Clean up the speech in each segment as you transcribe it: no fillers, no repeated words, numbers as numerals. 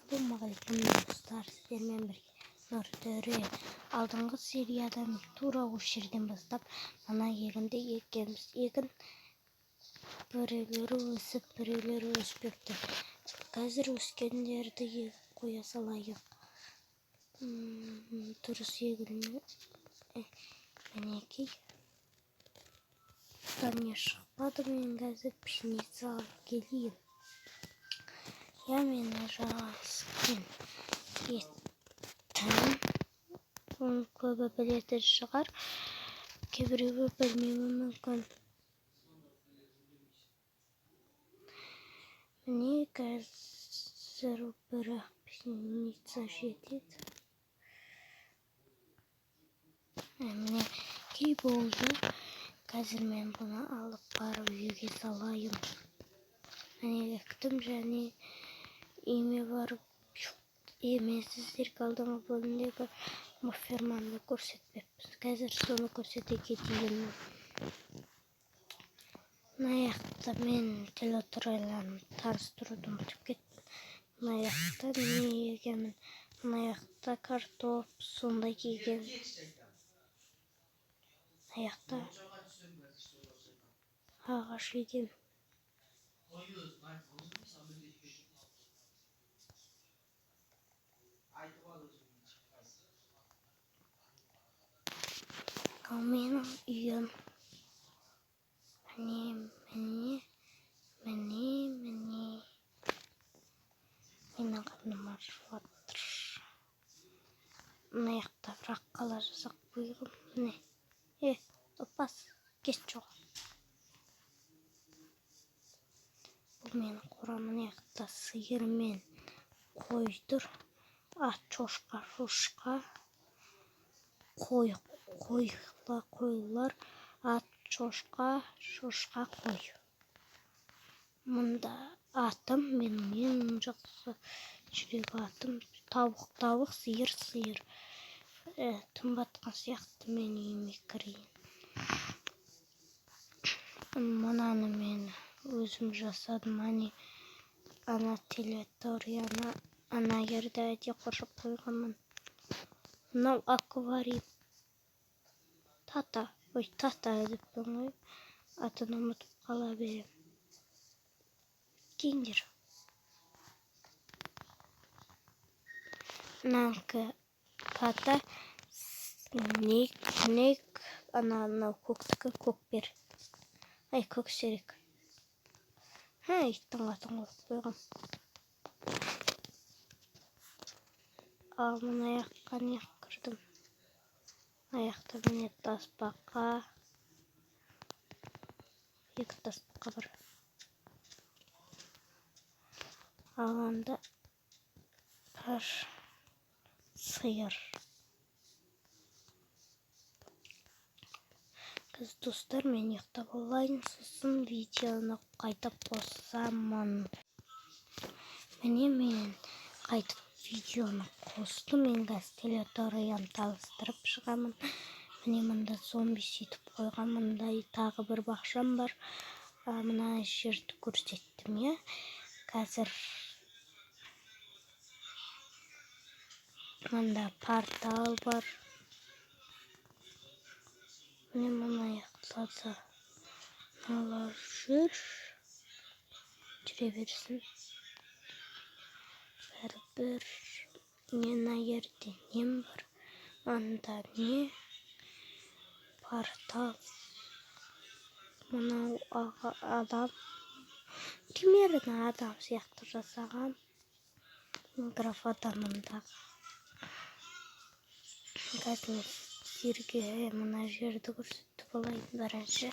Ассалаумағалейкум, достар! Сіздермен бірге Нұртөре. Алдыңғы сериядан тура осы жерден бастап мына егінді еккенбіз. Егін біреулері өсіп, біреулері өспепті. Қазір өскендерді егіп қоя салайық. Дұрыс егілме. Мінекей. Бұдан не шықпады, мен қазір пшеница алып келейін. Я мені жаңа скин еттім. Оны көбі білетін шығар, кейбіреуі білмеуі мүмкін. Міне қазір бірақ пшеница жетеді. Міне кей болды. Қазір мен бұны алып барып үйге салайын. Міне ектім және үйіме барып мен сіздерге алдыңғы бөлімдегі ферманы көрсетпеппін. Қазір соны көрсете кетейін. Мына жақта мен территорияларын таныстыруды ұмытып кеттім. Мына жақта не егемін? Мына жақта картоп сондай егемін. Мына жақта ағаш егемін. Ал менің үйім. Міне, міне, міне, міне. Менің қарным ашып жатыр. Мына жақта бірақ қала жасап қойғым. Міне. Опас, кет жоқ. Бұл менің қорам. Мына жақта сиыр мен қой тұр. Ат, шошқа, шошқа. Қой, қойлар, қойлар, ат, шошқа, шошқа, қой. Мұнда атым, менің ең жақсы жүрек атым. Тауық, тауық, сиыр, сиыр. Түн батқан сияқты, мен үйіме кірейін. Мынаны мен өзім жасадым. Әне, ана территорияны ана жерде әдейі қоршап қойғанмын. Мынау аквариум. Тата, ой, тата деппін ғой. Атын ұмытып қала беремін. Келіңдер. Мынанікі тата, нек, нек, ана мынау көктікі көкбер. Ай, көксерек. Ха, иттің атын қойып қойғам. Ал мына жаққа не кірдім? Мына жақта міне тасбақа. Екі тасбақа бар. Ал анда бір сиыр. Қазір, достар, мен ұйықтап алайын, сосын видеоны қайтып қосамын. Міне мен қайтып видеоны қостым. Мен қазір территорияны таныстырып шығамын. Міне мында зомби сөйтіп қойған. Мындай тағы бір бақшам бар. Мына жерді көрсеттім, иә. Қазір мында портал бар. Міне мына жақта да мыналар жүр. Жүре берсін. Бәрібір мына жерде нем бар? Анда не? Портал. Мынау адам. Примерно адам сияқты жасаған. Граф адамындағы. Қазір мен сіздерге мына жерді көрсетіп алайын бірінші.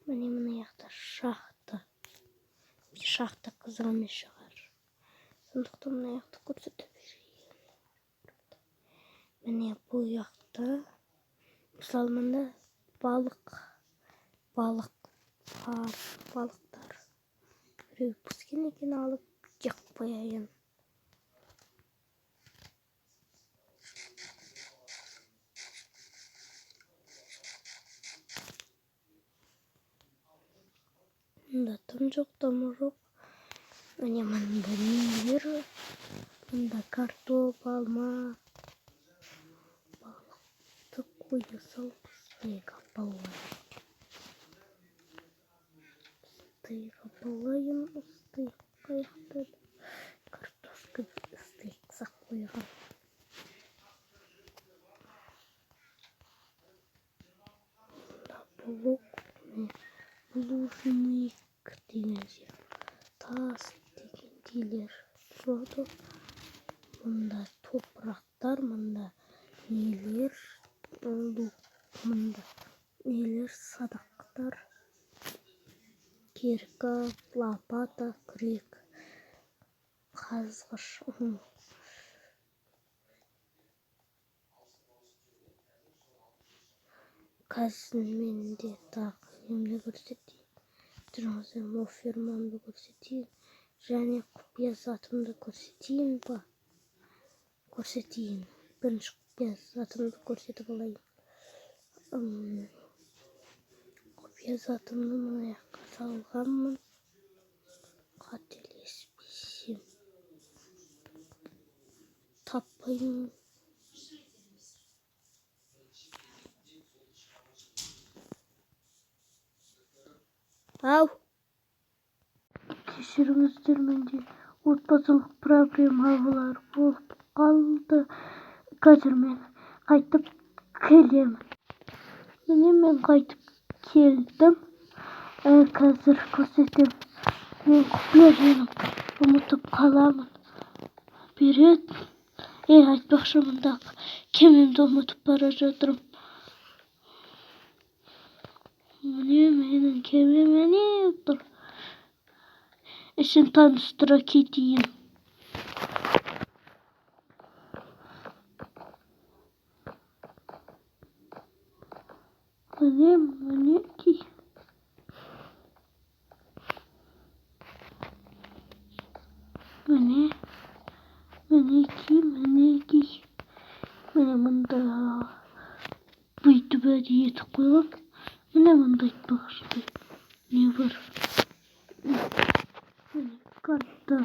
Міне мына жақта шахта. Шахта қызық емес шығар. Сондықтан мына жақты көрсетіп жіберейін. Міне бұл жақта, мысалы, мында балық, балықтар, балықтар. Біреу піскен екен, алып жеп қояйын. Мында тым жоқ, дымы жоқ. Міне, мында нелер? Мында картоп, алма, балықты қоя салып, стейк алайын. Стейк алайын, стейк қаяқта? Картошка, стейк сақ қойған. Мында блок, булыжник деген сияқты, тас дегендейлер тұрады. Мында топырақтар, мында нелер, мында нелер, садақтар, кирка, лопата, күрек, қазғыш. Қазір менде тағы немді көрсетейін. Тұрыңыздар, мо фермамды көрсетейін және құпия затымды көрсетейін ба? Көрсетейін. Бірінші құпия затымды көрсетіп алайын. Құпия затымды мына жаққа салғанмын. Қателеспесем. Таппаймын. Ау! Кешіріңіздер, менде отбасылық проблемалар болып қалды. Қазір мен қайтып келемін. Міне, мен қайтып келдім. Қазір көрсетемін. Мен құпия жерім ұмытып қаламын. Берет. Айтпақшы, мында кемемді ұмытып бара жатырмын. Міне, менің кемем міне тұр. Ішін таныстыра кетейін. Міне, мінекей. Міне, мінекей, мінекей. Міне, мында бүйтіп әдейі етіп қойған. Міне, мында айтпақшы не бар. Міне, карта.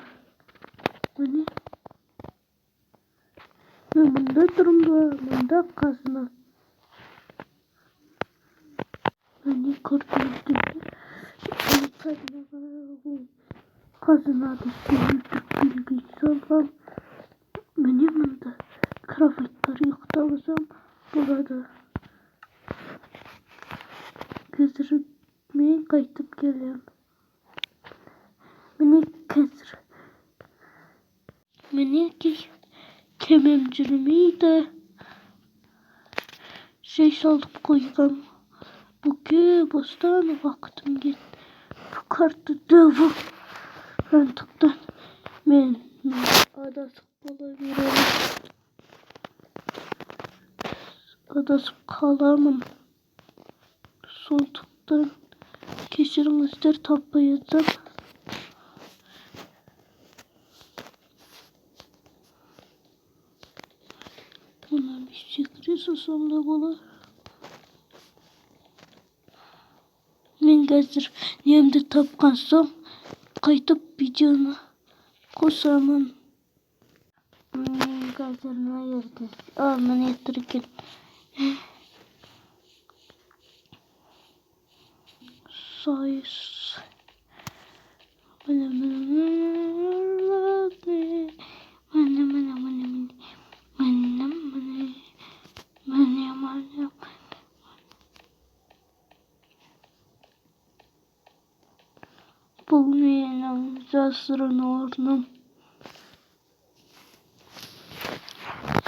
Міне. Мен мында тұрмын ба? Мында қазына. Міне, көрдіңіздер ме? Қазынады өтірік белгі салған. Міне, мында кровать бар, ұйықтап алсам болады. Қазір мен қайтып келемін. Міне, қазір. Мінекей, кемем жүрмейді. Жай салып қойғам. Бүке бостан уақытым кетті. Бұл карта дәу. Сондықтан мен адасып бола беремін. Адасып қаламын. Сондықтан кешіріңіздер, таппай жатсам. Мұны секіре салсам да болады. Мен қазір немді тапқан соң қайтып видеоны қосамын. Мен қазір мына жерде, міне тұр екен. Сайыс. Міне, міне, міне, міне, міне, міне, міне, міне, міне, міне. Бұл менің жасырын орным.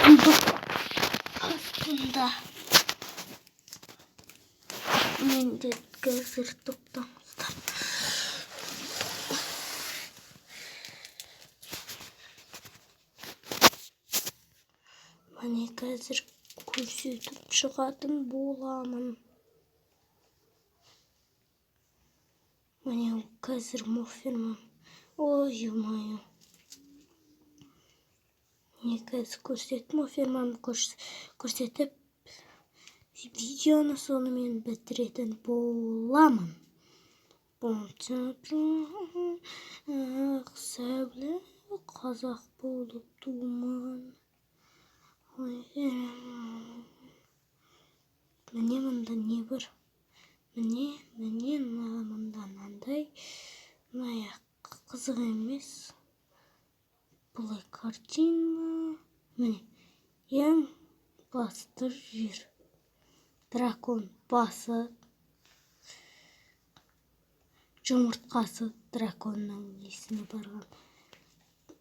Сундук астында. Менде қазір тоқтаңыздар. Міне, қазір көрсетіп шығатын боламын. Міне, қазір мофермам. Ой, ё-моё. Міне, қазір көрсетіп, мофермамды көрсетіп, видеоны сонымен бітіретін боламын. Ақ сәуле қазақ болып туман. Міне, мында не бар? Міне, міне, мында мынандай. Мына аяқ қызық емес. Былай картина. Міне, ең басты жер. Дракон басы. Жұмыртқасы драконның несіне барған.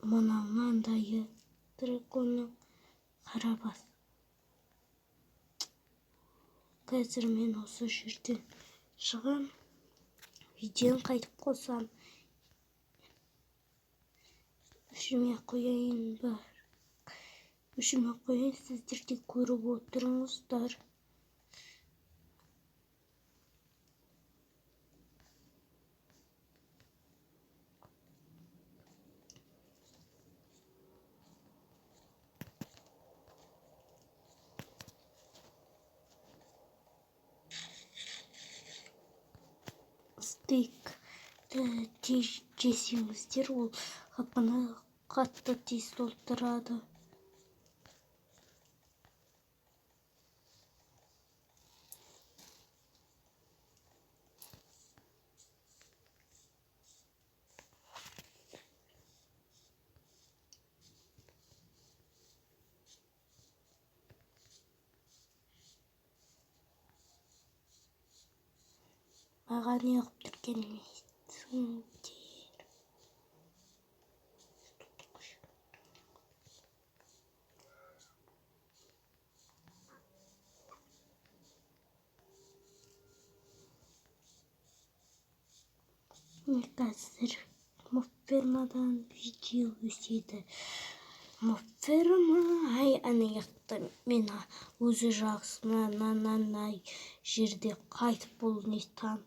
Мынау мынандайы драконның қара бас. Қазір мен осы жерден шығам. Видеоны қайтып қосам. Өшірмей ақ қояйын ба? Өшірмей ақ қояйын, сіздер де көріп отырыңыздар. Стейкті тез жесеңіздер, ол қапаны қатты тез толтырады. Маған неғып тіркелмейсіңдер? Қазір моб видео өседі. Моб ферма, ай, ана жақта мен өзі жақсы мынандай жерде қайтып бұл нетам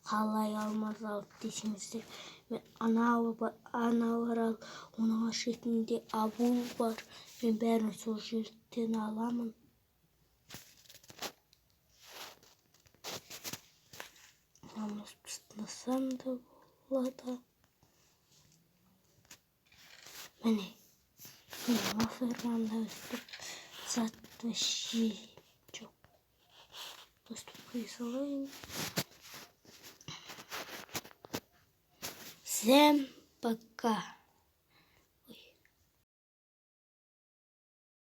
қалай алмаз алды десеңіздер, мен анау анау оның шетінде абу бар, мен бәрін сол жерден аламын. Алмаз тастасам да болады. Міне, мына фермада өстіп зат вообще жоқ. Өстіп қоя салайын. Всем пока.